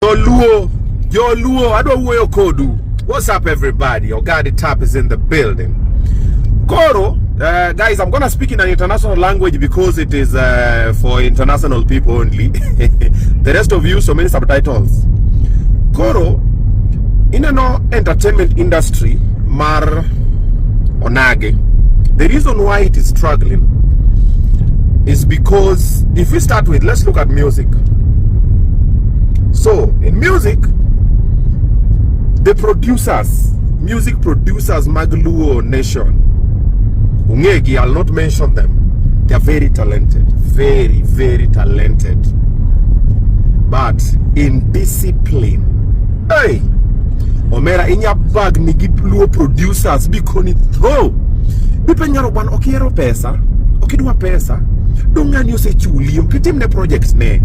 Joluo, Joluo, adwa wuoyo kodu. What's up, everybody? Ogadi Tap is in the building. Koro, guys, I'm gonna speak in an international language because it is for international people only. The rest of you, so many subtitles. Koro, ineno entertainment industry mar onage. The reason why it is struggling is because if we start with, let's look at music. So, in music, the producers, music producers mag Luo Nation, Ungegi, I'll not mention them. They are very talented, very, very talented. But in discipline, hey, omera inya bag nigi Luo producers bikoni tho. Bipenyaro bwana ok ihero pesa, ok idwa pesa, dong ng'ani osechuli, ok itimne projects ne.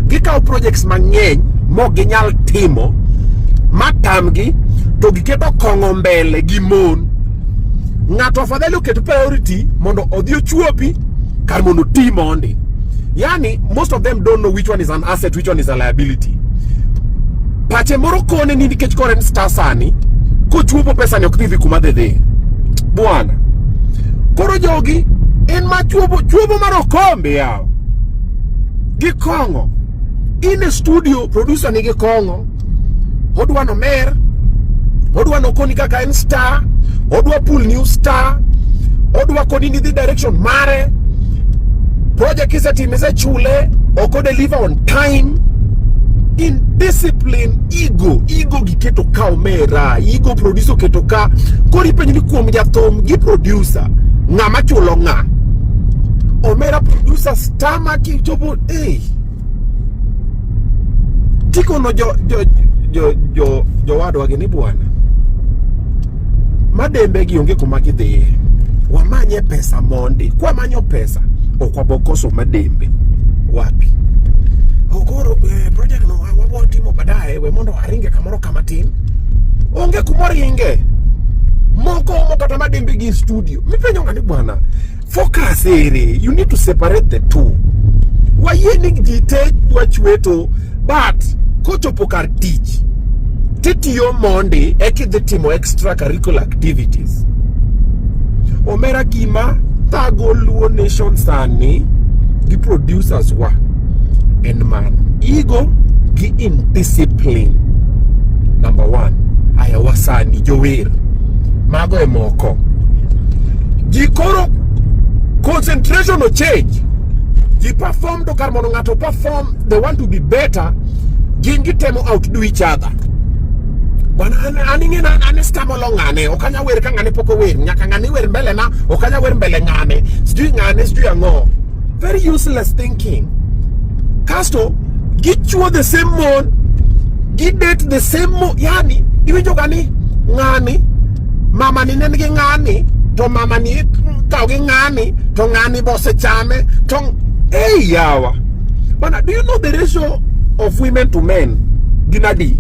Gikawo projects mang'eny mok ginyal timo matamgi to giketo kong'o mbele gi mon. Ng'ato afadhali oket priority mondo odhi ochuopi kar mondo oti mondi. Yani most of them don't know which one is an asset, which one is a liability. Pache moro kone ni nikech koro en star sani, kochuopo pesa ni ok dhi dhi kuma dhi dhi. Bwana. Koro jogi en ma chuopo chuopo mar okombe yawa. Gi kong'o. In e studio producer nigi kong'o. Odwa nomer. Odwa nokoni kaka en star. Odwa pull new star. Odwa koni ni dhi direction mare. Project kisetimo isechule, ok o deliver on time. Indiscipline, ego, ego giketo ka omera, ego producer oketo ka. Koro ipenjo ni kuom jathum gi producer, ng'ama chulo ng'a? Omera producer star ma kichopo, eh. Tikono jo jowadwa gi ni bwana. Madembe gi onge kuma gidhiye. Wamanye pesa mondi. Kwamanyo pesa, ok wabokoso madembe. Wapi? Oh, koro project no wabo timo baadaye, we mondo aringe kamoro kama tin. Onge kumoringe. Moko omo kata madembe gi studio. Mipenjo ng'ani bwana. Focus ere. You need to separate the two. Wayie ni ji te dwa chweto, but kochopo kar tich, titiyo mondi eka idhi timo extra curricular activities. Omera gima thago Luo Nation sani gi producers wa en mano. Ego gi indiscipline. Number one. Aya wasani jower. Mago e moko. Ji koro concentration o change. Ji perform to kar mondo ng'ato perform, they want to be better. Gin gitemo outdo each other. Bwana an ing'e na an star molo ng'ane, ok anya wer ka ng'ane pok ower, nyaka ng'ane wer mbele na, ok anya wer mbele ng'ane, sijui ng'ane, sijui ang'o. Very useless thinking. Kasto, gichuo the same mon, gi date the same mo, yani, iwinjo ga ni ng'ani, mama ni ne nigi ng'ani, to mama ni kaw gi ng'ani, to ng'ani be osechame, to hey yawa. Bana, do you know the ratio of women to men? Gin adi?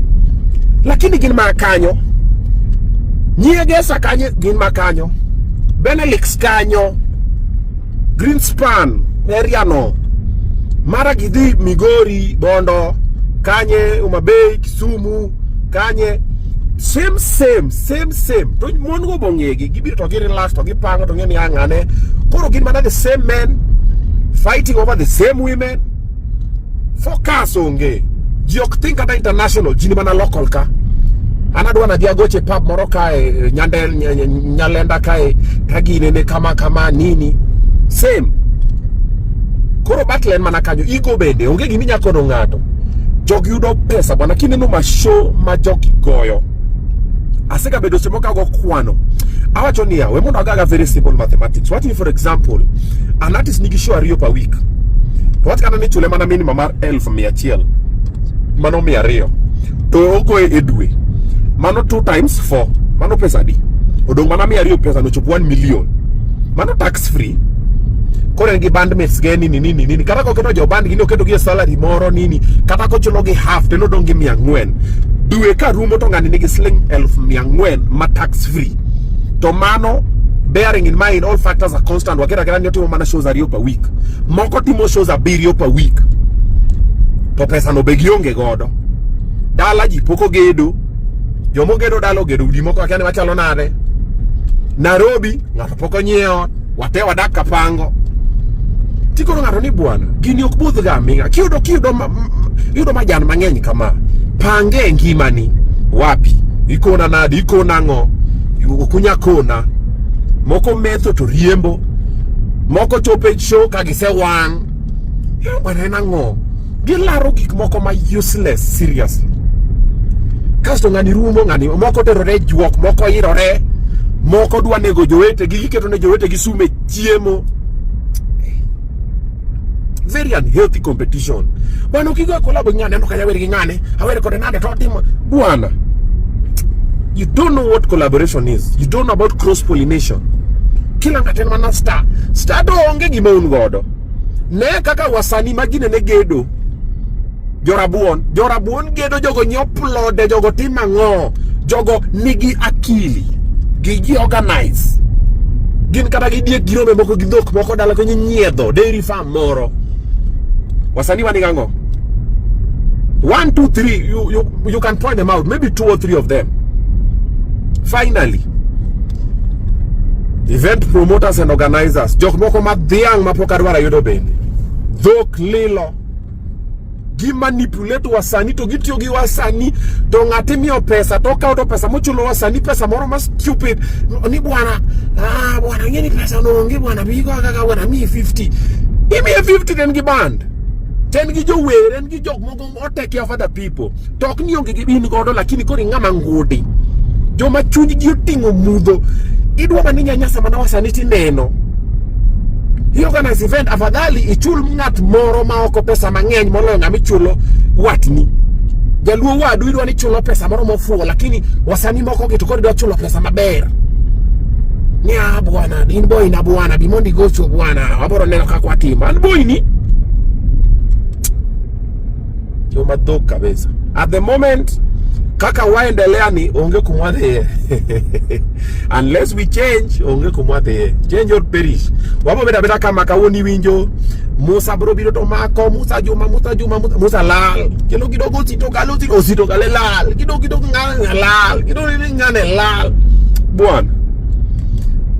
Lakini gin ma kanyo. Nyiegesa kanyo gin ma kanyo. Benelux kanyo. Greenspan area no. Mara gidhi Migori, Bondo, Kanye, Homa Bay, Kisumu, Kanye. Same same, same same. To mon go bong'egi, gibiro to gi relax to gipango to ng'e ni ang'ane. Koro gin mana the same men fighting over the same women. Focus onge. Ji ok think kata international, ji ni mana local ka. An adwa nadhi agoche pub moro kae, Nyandel, Nyalenda kae, taginene kama kama nini. Same. Koro battle en mana kanyo. Ego bende, onge gima inya kono ng'ato. Jogi yudo pesa bwana, kineno ma show ma jogi goyo. Asega bedo seche moko ago kwano. Awacho niya, we mondo agaga very simple mathematics. What if, for example, an artist nigi show ariyo per week. To wach kata ni chule mana minimum mar 100,000. Mano 200. To ogoye e dwe. Mano 2 times 4. Mano pesa adi? Odong' mana 200 pesa no chopo 1 million. Mano tax free. Koro en gi bandmates ge nini nini nini. Kata koketo jo band gi ni oketo gi e salary moro nini. Kata kochulo gi half to en odong' gi 400. Dwe ka rumo to ng'ani nigi siling 400,000 ma tax free. To mano bearing in mind all factors are constant. Waketa kata ni otimo mana shows ariyo per week. Moko timo shows abiriyo per week. To pesa no be gionge godo. Dala ji pok ogedo. Joma ogedo dala ogedo udi moko akia ni machalo nade. Nairobi ng'ato pok onyiewo, wate wadak kapango. Tikono ng'ato ni bwana, gini ok budh ga aming'a. Kiyudo kiyudo iyudo majan mang'eny kama, pange e ngimani. Wapi? Ikona nade? Ikona ang'o? Ok unya kona. Moko metho to riembo. Moko chopo e show ka gisewang'. Bwana en ang'o? Gilaro gik moko ma useless seriously. Kasto ng'ani rumo ng'ani moko terore juok, moko irore, moko dwa nego jowetegi, giketo ne jowetegi sum e chiemo. Very unhealthy competition. Bwana ukigo collab gi ng'ane, aneno ka jawer gi ng'ane, awer kode nade to otimo bwana. You don't know what collaboration is. You don't know about cross pollination. Kila ng'ato en mana star. Star to onge gima un godo. Ne kaka wasanii ma gine ne gedo. Jorabuon, jorabuon gedo, jogo nyiewo plode, jogo timo ang'o? Jogo nigi akili. Gi organize. Gin kata gi diek gi rombe moko gi dhok moko dala konyo nyiedho dairy farm moro. Wasanii wan gi ang'o? One, two, three. You can point them out. Maybe two or three of them. Finally, event promoters and organizers. Jok moko ma dhiang' ma pok adwaro yudo bende. Dhok lilo. Gi manipulate wasanii to gitiyo gi wasanii to ng'ati miyo pesa to okawo to pesa mochulo wasanii pesa moro ma stupid ni bwana, ah bwana ng'e ni pesa no onge bwana bigo kaka bwana miyi 50 imiye 50 to en gi band to en gi jower en gi jok moko o take care of other people to ok ni onge gi in godo lakini koro ing'ama ngudi joma chunygi oting'o mudho idwa mana inyanyasa mana wasanii tineno i organize event afadhali ichul ng'at moro ma oko pesa mang'eny moloyo ng'ama ichulo watni jaluo wadu idwa ni chulo pesa moro mofuwo lakini wasanii moko gi to koro idwa chulo pesa maber ni ah bwana in boy na bwana bi mondo igocho bwana waboro neno kaka watimo an boy ni joma dhok kabisa at the moment kaka waendelea ni onge kumwadhiye unless we change onge kumwadhiye change or perish wabo bedo abeda kama kawuono iwinjo Musa bro biro to mako Musa Juma Musa Juma Musa, Musa lal kendo kidogo Osito Kale Osito, Osito Kale lal kidogo kidogo ng'ane lal kidogo ng'ane lal bwana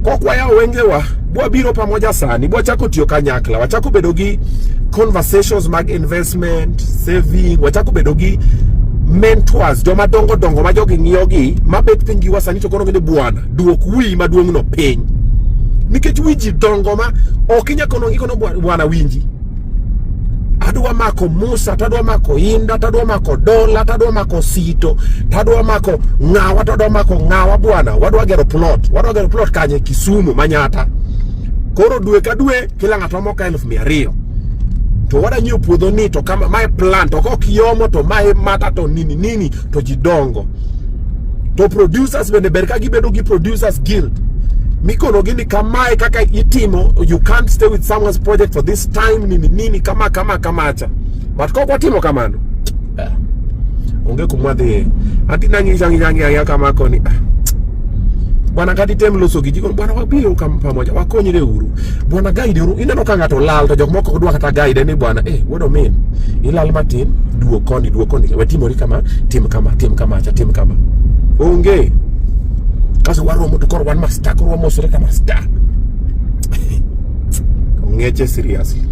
kok wayawo wengewa bwabiro pamoja sani bwachako tiyo kanyakla wachako bedo gi conversations mag investment saving wachako bedo gi mentors joma dongo dongo ma jogi ng'iyogi mabet piny gi wasani to kono ni bwana duok wiyi maduong' no piny nikech wi ji dongo ma ok inya kono ikono bwana winji adwa mako Musa tadwa mako Inda tadwa mako Dola tadwa mako Sito tadwa mako ng'awa tadwa mako ng'awa bwana wadwa gero plot wadwa gero plot kanye Kisumu Manyata koro dwe ka dwe kila ng'ato omo ka 200,000 to wada nyiewo puodho ni to kama mae plan to kok yomo to mae mata to nini nini to ji dongo to producers bende ber ka gibedo gi producers guild mikonogi ni kamae kaka itimo you can't stay with someone's project for this time nini nini kama kama kamacha but kok watimo kamano eh, onge kumwa dhiye ati nang'isha ng'isha ng'isha kama koni ah. Bwana kata item loso gi ji bwana wabiro kam pamoja wakonyre uru bwana guide uru ineno ka ng'ato lal to jok moko ok dwa kata guide ni bwana eh wuod omin ilal matin duog koni duog koni we timori kama tim kama tim kama cha tim kama onge kaso waromo to koro wan ma star koro wamosore kama star ong'eche seriously.